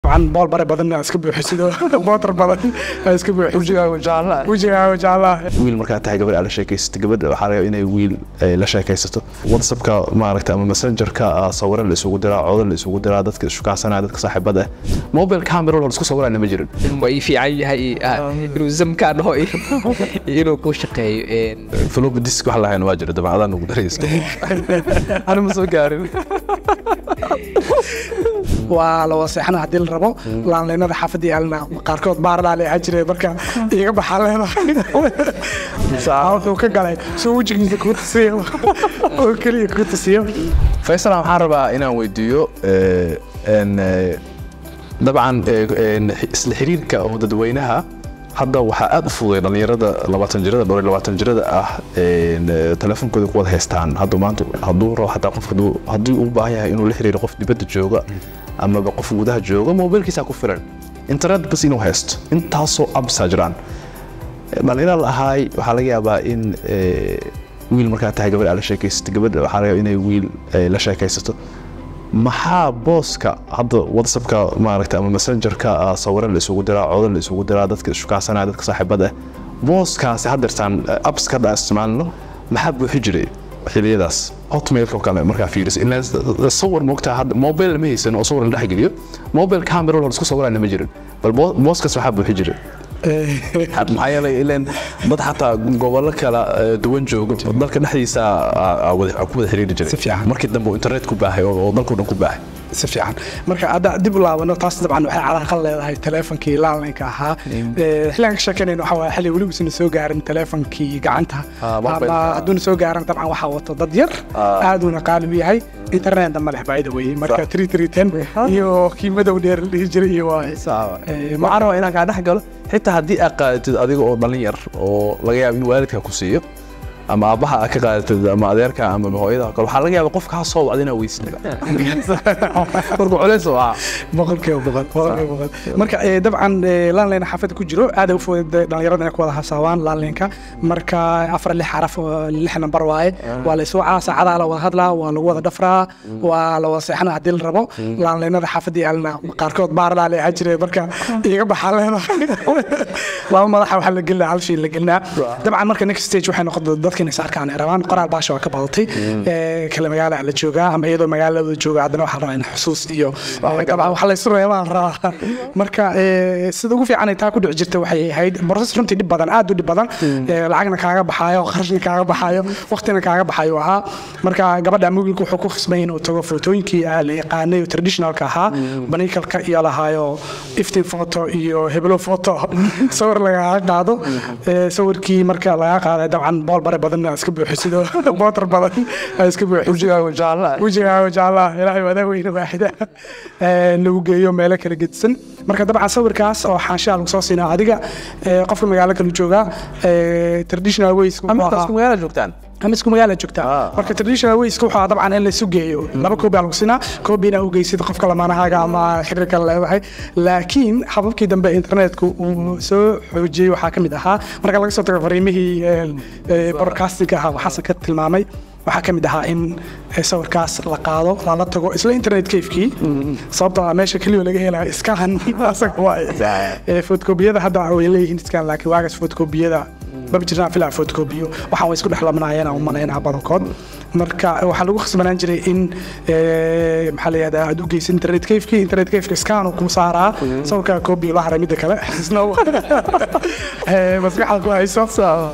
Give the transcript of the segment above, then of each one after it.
Dabcan bool bare badan iska buuxisid oo bootar badan iska buuxisid, wejigaaga jaalla. Wejigaaga jaalla. Wiil markaa tahay, gabadh aad la sheekaysato, gabadha waxaa laga yaabaa inay wiil ay la sheekaysato. WhatsAppka maaragta ama Messengerka sawiro la isugu diraa, codad la isugu diraa, dadka ishukaansanaya, dadka saaxiibada ah, mobile camera la isku sawirayna ma jirin. Waa ii fiican yahay inuu zamkaa dhaho iyo inuu ku shaqeeyo. Floppy disk wax lahayn waa jira dabcan, adaan ugu daraysa, ani ma soo gaarin. Waa la waseexana haddii la rabo. Landline-nada xaafadda yaalna qaarkood baarlaa la ahaan jiray, marka iga baxaa leedahay. Wuxuu ka galay soo wejigiisa kuu tusiyo oo keliya kuu tusiyo. Faysal, waxaan rabaa inaan weydiiyo dabcan isla xiriirka oo dadweynaha hadda waxaa aad u fududay dhalinyarada 20 jirada, dhowr iyo 20 jirada ah, teleefonkooda ku wada haystaan. Hadda maanta hadduu rabo xataa qofka haddii uu u baahan yahay inuu la xiriiro qof dibadda jooga amaba qof gudaha jooga, mobilkiisa ku filan, internet bas inuu haysto, intaasoo apps jiraan. Dhalinyaro la ahaay, waxaa laga yaabaa in wiil markaa tahay, gabadh aad la sheekaysato, gabadha waxaa laga yaabaa inay wiil ay la sheekaysato. Maxaa booska hadda WhatsAppka maaragta ama Messengerka sawiro la isugu diraa, codad la isugu diraa, dadka ishukaansanaya, dadka saaxiibada ah, booskaasi haddeertaan appska hadda aan isticmaalno maxaa buuxi jiray xiliyadaas? Hotmailka oo kale markaa fiiriso, ilaa sawir moogtaa hadda mobile lama haysan oo sawir la dhex geliyo, mobile camera la isku sawirayna ma jirin. Bal booskaas waxaa buuxi jiray? Maxaa yeelay ileen dad xataa gobollo kala duwan joogo dalka dhexdiisa ku wada xiriiri jiray. Si fiican. Markii dambe uu internet ku baahay oo dalkao dhan ku baahay. Si fiican. Marka hadda dib u laabano, taas dabcan waxay calaaqa leedahay teleefonkii landline-ka ahaa. Xilligan ka sheekeynayno waxaa waaye xilli weli soo gaarin teleefonkii gacanta mobile. Ama hadduuna soo gaarin, dabcan waxaa wato dad yar, aaduuna qaali u yahay, internetna ma leh, by the way. Marka 3310 iyo kii madow dheer la dhihi jiray iyo waa Waxaan rabaa inaan kaa dhex galo. Xitaa haddii aad qaadatid adiga oo dhalin yar oo laga yaabo in waalidka ku siiyo ama aabbaha aad ka qaadatid ama adeerka ama hooyada oo kale, waxaa laga yaaba qofka ha soo wacda inaa weysid markuu culays oo ah. 100%, 100%. Marka dabcan landline xaafadda ku jiro aad ay u fudud dhalinyarada inay ku wada hasaawaan landline-ka. Marka afar lix xaraf oo lix nambar waaye, waa la iswacaa, saacadaa la wada hadlaa, waa lagu wada dhafraa, waa la wada seexana haddii la rabo. Landline-nada xaafadda yaalna qaarkood baarlaa la ahaan jiray, marka iga baxaa leedahay, laba madaxa waxaa la gelinaa, hal shay la gelinaa dabcan. Marka next stage waxay noqon dadka inay is arkaan ay rabaan. Qoraal baasha waa ka badatay. Kale magaala la joogaa ama iyadoo magaalada jooga, haddana waxaa la rabaa in xusuus iyo dabcan waxa la isu reebaa la rabaa. Marka sida ugu fiican ay taa ku dhici jirta waxay ahayd process runtii dhib badan, aad u dhib badan, lacagna kaaga baxaayo, kharashna kaaga baxaayo, waqtina kaaga baxayo ahaa. Marka gabadha ama wiilku wuxuu ku khasbay inuu tago footooyinkii la yaqaanay oo traditionalka ahaa, banikalka iyo lahaayo iftiin photo iyo hebelo photo, sawir lagaga qaado. Sawirkii marka laga qaaday, dabcan bool bare badan iska buuxisid oo bootar badan iska buuxisid, wejigaaga jaalla. Wejigaaga jaalla, ilaahay wadaa weyne waaxida lagu geeyo meelo kala gedisan. Marka dabcan sawirkaas oo xaanshaha lagu soo siinaa adiga, qofka magaalo kale joogaa, traditional ways ama xitaa isku magaala joogtaan. Ama isku magaala joogtaa. Marka traditional wayska wuxuu ahaa dabcan in la isu geeyo laba koobi aa lagu siinaa, koobina u geysid qofka lamaanahaaga ama xiriirka la leedahay. Laakiin hababkii dambe internetku uu soo xoojiyey waxaa ka mid ahaa, marka laga soo tago fariimihii broadcasting ahaa, waxaase ka tilmaamay waxaa ka mid ahaa in sawirkaas la qaado, lala tago isla internet cafekii, sababtoo ah meesha keliya laga helayo scan asaga waaye. Photocopyada hadda way leeyihiin scan, laakiin waagaas photocopyada maba jirnaan filaa. Photocopyo waxaan way isku dhex labanayeen aan u malaynaa badankood. Marka waxaa lagu khasbanaan jiray in maxaa la yihahdaa aad u geysid internet cafekii. Internet cafeka scan uu kuu saaraa sawirkaa, copy la haray, midda kale isna maskaxda ku hayso.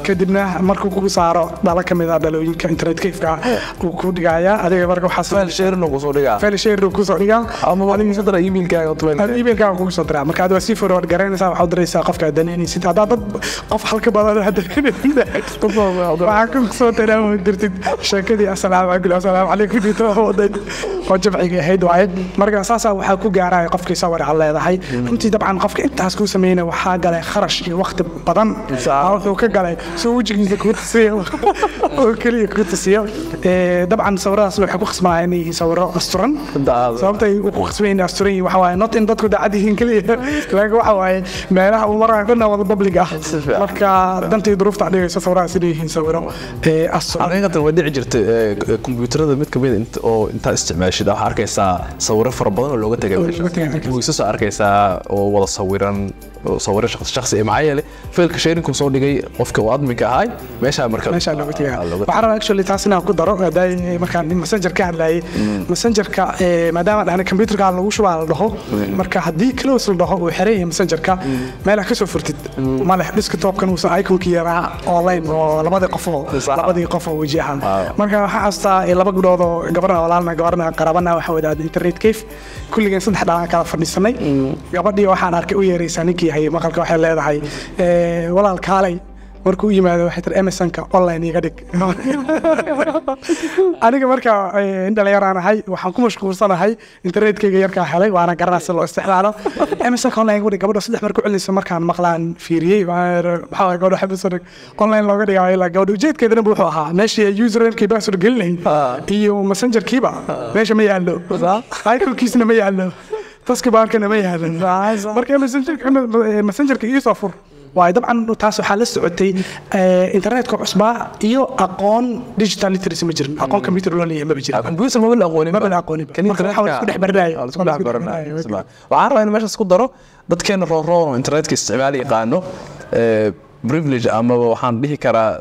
Kadibna markuu kugu saaro, dhalo ka mid ah dhalooyinka internet cafeka uu ku dhigayaa adiga. Marka waxaa file sharing uu kusoo dhigaa. File sharing uu kusoo dhigaa. Ama waa kusoo dara emailkaaga automatic. Aad emailkaaga kugu soo diraa. Marka aad waa sii forward garaynaysaa, waxaad u diraysaa qofka aad danaynaysid. Haddaa dad qof halka badan aad danaynaysid, waxaa ku soo diraa dirtid sheekadii assalaamu calaykum, assalaamu calaykum dito waday oo jabciga ahayd waaye. Marka saasaa waxaa ku gaaraya qofkii sawir aad leedahay. Runtii dabcan qofka intaas kuu sameynaya waxaa galay kharash iyo waqti badan. Wuxuu ka galay soo wejigiisa kuu tusiyo oo keliya kuu tusiyo. Dabcan sawiradaasna waxay ku khasbanayaan inay yihiin sawiro asturan. Sababtay ku khasban yihiin asturan yihiin waxa waaye not in dadku daacad yihiin keliya, laakiin waxa waaye meelaha uu marayo dhanna wada public ah. Marka dantii duruufta dhigayso sawiradaas inay yihiin sawiro asturan. Xaqiiqatan way dhici jirtay. Kombiyuutarada mid kamid oo intaa isticmaashid waxaa arkaysaa sawiro fara badan oo looga tagay meesha. Looga tagay arkaysaa. Wiisas arkaysaa oo wada sawiran, oo sawiro shakhsi shakhsi, maxaa yeelay faylka sharing soo dhigay qofka uu adminka ahay meesha marka meesha looga tagay. Looga Waxaan rabaa actually taas inaan ku daro hadday markaan Messenger ka hadlayay. Messengerka maadaama dhahnay computerka lagu shubaa la dhaho, marka haddii close la dhaho uu xiran yahay Messengerka, meel aad ka soo furtid ma leh. Desktopkan uusan iconkii yaraa online oo labadii qof oo labadii qof oo weji ahaan. Marka waxaan xasuustaa laba gabdhood oo gabarna walaalna, gabarna qarabana, waxaan wadaad internet cafe, kulligeen saddex dhalaan kala fadhiisanay. Gabadhii waxaan arkay u yeeraysaa ninkii hayay maqalka. Waxay leedahay, "Walaal, kaalay." Markuu u yimaado waxay tiri, "MSN-ka online iga dhig." Aniga marka in dhalinyaraan ahay, waxaan ku mashquulsanahay internetkayga yarkaa helay, waana garanaa si loo isticmaalo. MSN-ka online iga dhig, gabadha saddex mar ku celinaysa. Markaan maqlaan fiiriyey, maxaa waay gabadha MSN online looga dhigayo? Ilaa gabadha ujeedkeedana wuxuu ahaa meeshii ay username-kii password gelinayd iyo Messengerkiiba meesha ma yaallo, iconkiisna ma yaallo, taskbarkana ma yaallo. Marka Messengerka ii soo fur waayo. Dabcan taas waxaa la socotay internetka cusbaa iyo aqoon digital literacy ma jirin, aqoon computer loo leeyahay maba jirin. Computer maba la aqoonin. Maba la aqoonin. Marka waxaa la isku dhex baranayay. Waa la isku dhex baranayay. Waxaan rabaa in meeshaas ku daro dadkeena rooroon oo internetka isticmaali yaqaano, privilege amaba waxaan dhihi karaa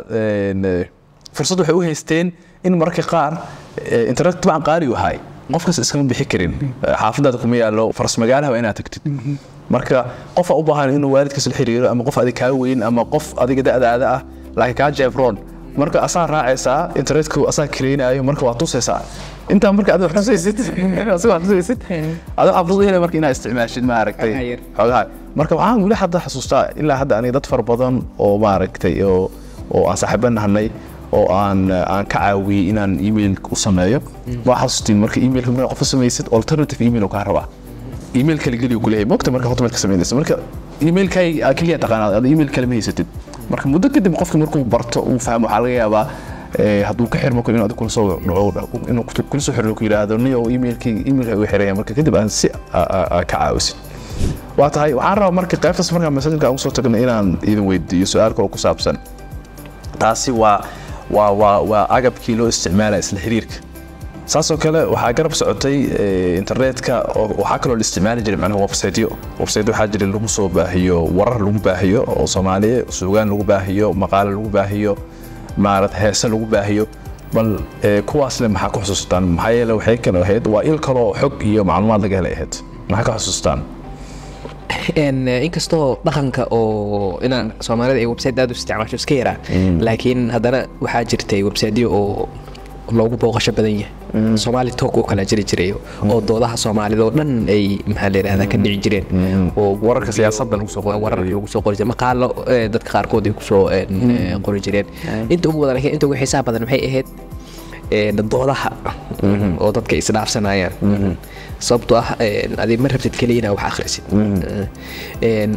fursad waxay u haysteen in mararka qaar internet dabcan qaali u ahay, qof kasta iskama bixi karin. Xaafadaada kuma yaallo, faras magaalaha waa inaad tagtid. Marka qofa u baahan inuu waalidkiis la xiriiro ama qof adiga kaa weyn ama qof adiga da'daada ah laakiin kaa jeebroon, marka asaa raacaysaa, internetku asaa kareynaayo, marka waa tusaysaa intaa. Marka adiga wax tusaysid, asiga wax tusaysid, adiga waxaa fursad u helay marka inaad isticmaashid, maaragtay, Xogaha yar. Xogaha. Marka waxaan weli hadda xasuustaa ilaa hadda aniga dad fara badan oo maaragtay oo aan saaxiibo nahnay oo aan ka caawiyey inaan email u sameeyo. Waa xasuustiin marka emailka markaa qof u samaysid, alternative email oo kaa rabaa, email kale geliyo kuleeyahay mogta. Marka Hotmail ka samaynaysa, marka emailkay aa keliya taqaanaa, ada email kale ma haysatid. Marka muddo kadib qofka markuu barto uu fahmo, waxaa laga yaabaa hadduu ka xirmo kale inuu adiga kula soo dhaco, inuu kula soo xirmo, ku yidhaahdo, "Niyow, emailkii emailka igu xiraya." Marka kadib aan si ka caawisid. Waa tahay. Waxaan rabaa marka qaybtaas markaa Messengerka aan usoo tagnay inaan idin weydiiyo su-aal kaloo ku saabsan taasi. Waa agabkii loo isticmaalaya isla xiriirka. Saasoo kale waxaa garab socotay internetka oo waxaa kaloo la isticmaali jiray macnaha websiteyo. Website waxaa jiray lagu soo baahiyo warar, lagu baahiyo oo Soomaaliya suugaan lagu baahiyo, maqaale lagu baahiyo, maarad heese lagu baahiyo. Bal kuwaasle maxaa ku xusuustaan? Maxaa yeele waxay kale ahayd waa il kaloo xog iyo macluumaad laga helay ahayd. Maxaa ka xusuustaan? Inkastoo dhaqanka oo inaan Soomaalida ay website aad u isticmaasho iska yaraa, laakiin haddana waxaa jirtay websiteyo oo loogu booqasho badan yahay. Somali Talk oo kala jiri jiray oo doodaha Soomaalida oo dhan ay, maxaa la yidhahdaa, ka dhici jireen oo wararka siyaasadda lagu soo qori warar lagu soo qori jiray, maqaalo dadka qaarkood ay kusoo qori jireen inta ugu badan. Laakiin inta ugu xiisaha badan waxay ahayd doodaha oo dadka isdhaafsanayaan, sababtoo ah adi ma rabtid keliya inaad wax akhrisid.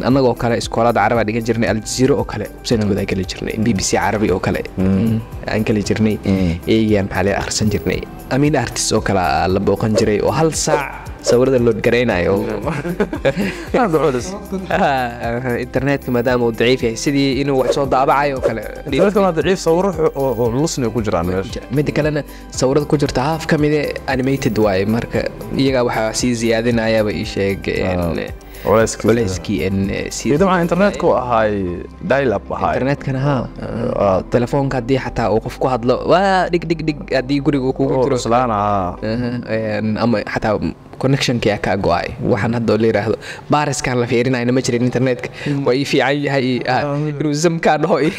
Annagoo kale iskoolada Carabaa dhigan jirnay, Aljazeera oo kale website-kooda aan geli jirnay, BBC Carabi oo kale aan geli jirnay, eegaan maxaa la akhrisan jirnay, Amiin Artist oo kale aa la booqan jiray oo hal saac sawirada loo garaynayo. Internetka maadaama uu daciif yahay, sidii inuu wax soo daabacayo oo kale. Internetka waa daciif, sawiro oo culusna ku jiraan meesha. Midda kalena sawirada ku jirta half ka mide animated waaye, marka iyagaa waxaa sii ziyaadinayaba ii sheeg culayskiisa. Culayskii sii Iyo dabcan internetku ahaay dial up ahaay. Internetkana ha, telefoonka haddii xataa uu qof ku hadlo waa dhig dhig dhig haddii guriga uu kugu oo jiro cuslaan ahaa. Aha, ama xataa connectionkii aa kaa go-ay. Waxaan hadda oo la yidhaahdo baariskan la fiirinayna ma jirin. Internetka waa ii fiican yahay inuu zamkaa dhaho iyo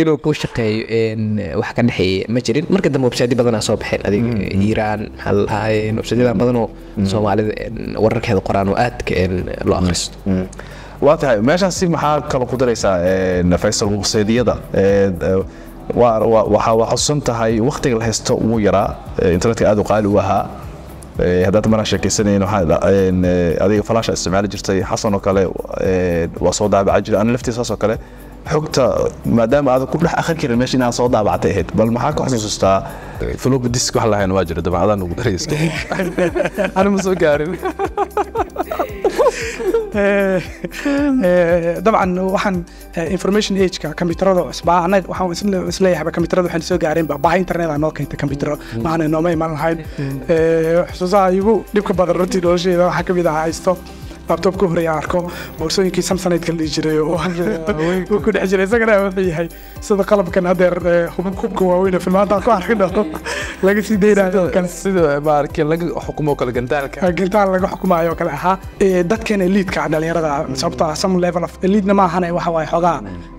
inuu ku shaqeeyo wax ka dhexeeya ma jirin. Marka dambe website badanaa soo baxeen, adig Hiiraan, maxaa la dhahaa, websiteyadan badan oo Soomaalida wararkeeda qoraan oo aadka loo akhristo. Waa tahay. Meeshaasi maxaa kaloo ku daraysaa, Faysal, websaydyada? Waa waxaa xusuusan tahay waqtiga la haysto wuu yaraa, internetka aad u qaali u ahaa. Haddaad maraan sheekeysanayn waxaa adiga falaasha isticmaali jirtay, Xasan oo kale waa soo daabaca jiray, ana laftiisa saas oo kale. Xogta maadaama aadan ku dhex akhrin karin meesha, inaad soo daabactay ahayd. Bal maxaa ku xasuustaa? Floppy disk wax lahayn waa jira dabcan, adaan ugu daraysto, ani ma soo gaarin. Dabcan waxaan information age-ka kombiyuutarada cusbaa, annaga waxaan isleeyahay kombiyuutarada waxaan soo gaareen baahi internet aa noo keentay. Kombiyuutaro maana nooma iman lahayn. Xusuusaha igu dhibka badan runtii nolosheyda waxaa kamid ah haysto laptop ka horeeya, arko boorsooyinkii Samsonite la dhihi jiray oo uu ku dhex jiray. Isagana wuxuu yahay sida qalabkan haddeer hubka waaweyn oo filmaanta aan ku arkino laga sii deynayo kale. Sida maarkii laga xukumo kale gantaalka. Gantaal laga xukumaayo oo kale ahaa. Dadkeena elite-ka dhalinyarada, sababtoo ah some level of elite-na ma ahane, waxa waaye xoogaa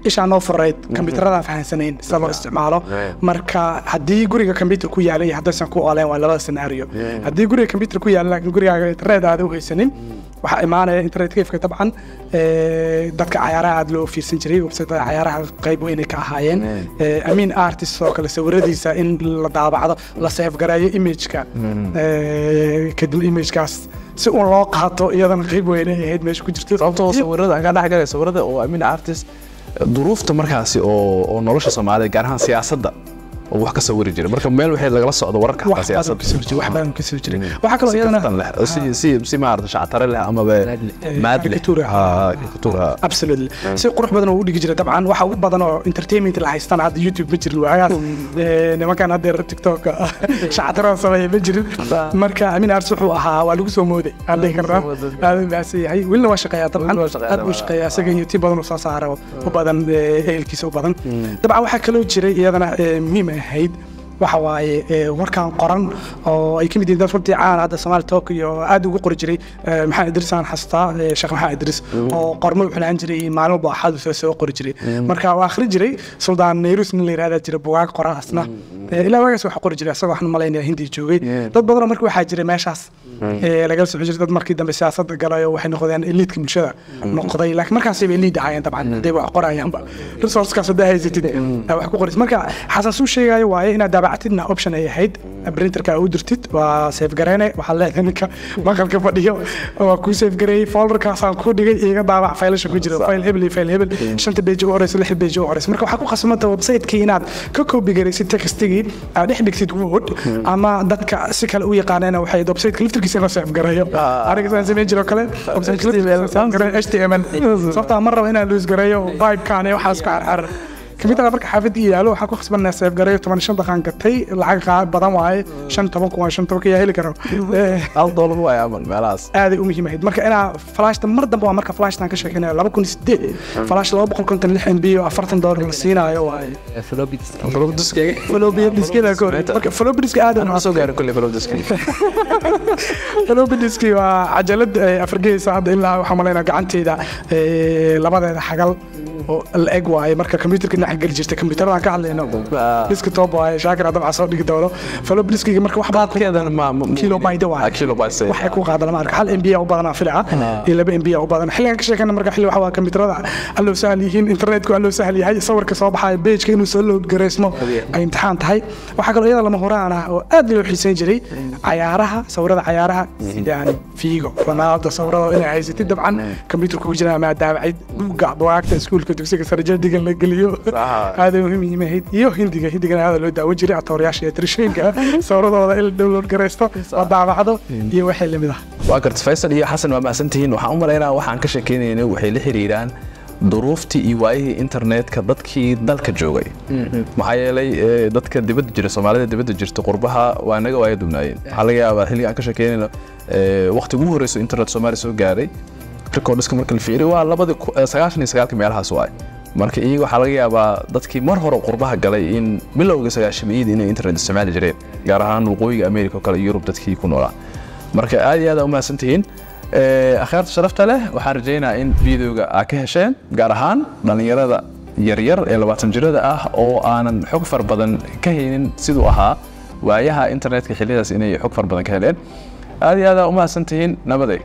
ishaa noo furayd kombiyuutarada fahansanayn sida loo isticmaalo. Marka haddii guriga computer ku yaalay iyo haddaysan ku ooleen, waa labada scenario. Haddii guriga computer ku yaala laakiin gurigaaga internet aada u haysanin, waxaa imaanaya internet cafe-ka. Dabcan dadka cayaaraha aad loo fiirsan jiray, website cayaaraha qayb weyn ay ka ahaayeen. Amin Artist oo kale sawiradiisa in la daabacdo, la save gareeyo image-ka, kadib image-kaas si uun loo qaato, iyadana qayb weyn ay ahayd meesha ku jirto. Sababtoo sawirada aan ka dhex galay, sawirada oo Amin Artist, duruufta markaasi oo nolosha Soomaalida, gaar ahaan siyaasadda, oo wax ka sawiri jiray. Marka meel waxay lagala socdo wararka xataa wax badan siyaasadda kasoo jiray, wax badan kasoo jiray. Waxaa kaloo si iyadana kaftan leh, si maarata shactare leh amaba maad leh. Caricature. Ha, caricature, ha. Absolutely, si qurux badan oo u dhigi jiray. Dabcan waxa ugu badan oo entertainment la haystana hadda YouTube ma jirin waagaas. Nimankan hadda TikTok shactarada sameeya ma jirin. Marka Amin Artist wuxuu ahaa waa lagu soo mooday aan dhihi karnaa. Aad u mahadsan yahay, welina waa shaqeeyaa dabcan. Weli waa shaqeeyaa. Aad buu shaqeeyaa isaga iyo tii badan uu soo saaro u badan, ehelkiisa u badan. Dabcan waxaa kaloo jiray iyadana muhiim ahayd waxa waaye warkan qoran oo ay ka mid yihiin dad runtii caan hadda Soomaali Talk iyo aad ugu qori jiray. Maxamed Idris aan xasuustaa, Sheekh Maxamed Idris oo qormo wuxuu lahaan jiray maalin walba Axad soo qori jiray. Marka waa akhrin jiray. Suldaan Nayrus nin la yiraahdaa jira, bugaag qoran asna. Ilaa waagaas waxa qori jiray asagoo waxaan malaynaya Hindi joogay. Dad badan oo marka waxaa jiray meeshaas lagala socon jiray, dad markii dambe siyaasadda galay oo waxay noqdeen elite-ka bulshada noqday, laakiin markaasay bay elite ahaayeen. Dabcan hadday wax qorayaanba resource-kaas haddaa haysatid wax ku qoraysid. Marka Xasan suu sheegayo waaye, inaad daabacatidna option ay ahayd, printerka u dirtid, waa save gareyne, waxaad leedahay ninka maqalka fadhiyo waa kuu save gareeyey, folderkaasaan ku dhigay, iga daabac faylasha ku jira, fayl hebel iyo fayl hebel, shanta page u horeysa, lix page u horeysa. Marka waxaa ku khasbanta website-kii inaad ka copy garaysid textigii, aad dhex dhigtid Word ama dadka si kale u yaqaaneen waxay website-ka laftirkiisa in la save gareeyo. Aniga saan samayn jiro kale, website-ka laftirkiisa save gareeyo HTML, sababtaa ma rabo inaan lose gareeyo vibe-kaan iyo waxaas ku xarxaran kamid ah. Marka xaafadii yaalo waxaan ku khasbanaa save gareeyo. 15 daqiiqan gatay, lacag badan waaye, 15,000 waa 15 yaa heli karo. $1 waay amal meelahaas. Aaday u muhiim ahayd marka inaa flashta mar dambe. Waa marka flashtan ka sheekeynaya 2008, flash 256 MB oo $40 la siinaayo waaye. Floppy disk. Floppy disk. Floppy diskada ka hor. Marka floppy disk aad ma soo gaarin kulli floppy disk. Floppy disk waa cajalad afar gees. Hadda ilaa waxaan malaynaa gacanteyda labadeeda xagal oo la eg waaye. Marka computerka dhinaca geli jirtay, computerada ka hadlayno, desktop waaye. Shaakir dabcan soo dhigi doono floppy diskiga. Marka wax badan keedan ma kilobyte waaye. Kilobyte. Waxay ku qaada lama arko, 1 MB u badan filaca iyo 2 MB u badan xilligan ka sheekana. Marka xilli waxa waa computerada alloo sahal yihiin, internetku alloo sahal yahay, sawirka soo baxaya page-ka inuu soo load gareysmo ay imtixaan tahay. Waxaa kaloo iyada lama huraan ah oo aad loo xiiseyn jiray cayaaraha, sawirada cayaaraha, Zidane, Figo, Ronaldo, sawirada inay haysatid dabcan computerka ku jira ama daabacid buugga, bugaagta iskuulka, dugsiga sare jaldigan la geliyo, aad ay muhiim ahayd. Iyo Hindiga, Hindigana aad loo daawan jiray, atoorayaasha iyo tirishinka sawirradooda in la download garaysto, la daabacdo iyo wixii lamid ah. Waa garta. Faysal iyo Xasan waa mahadsantihiin. Waxaan u malaynaa waxaan ka sheekeynayna waxay la xiriiraan duruuftii iyo waayihii internetka dadkii dalka joogay, maxaa yeelay dadka dibadda jira, Soomaalida dibadda jirta, qurbaha, waa naga waaya dubnaayeen. Waxaa laga yaabaa xilliga aan ka sheekeynayno waqti ugu horreyso internet Soomaaliya soo gaaray, recordiska marka la fiiriyo, waa 99-kii meelahaas waay. Marka iyaga waxaa laga yaabaa dadkii mar hore qurbaha galay in bilowga sagaashamiyadii inay internet isticmaali jireen, gaar ahaan waqooyiga America oo kale, Yurub dadkii ku noolaa. Marka aad iyo aad aa u mahadsantihiin, akhyaarta sharafta leh. Waxaan rajaynayaa in videoga aa ka hesheen, gaar ahaan dhallinyarada yaryar ee 20 jirada ah oo aanan xog far badan ka haynin siduu ahaa waayaha internetka xilliyadaas, inay xog far badan ka heleen. Aad iyo aad aa u mahadsantihiin. Nabaday.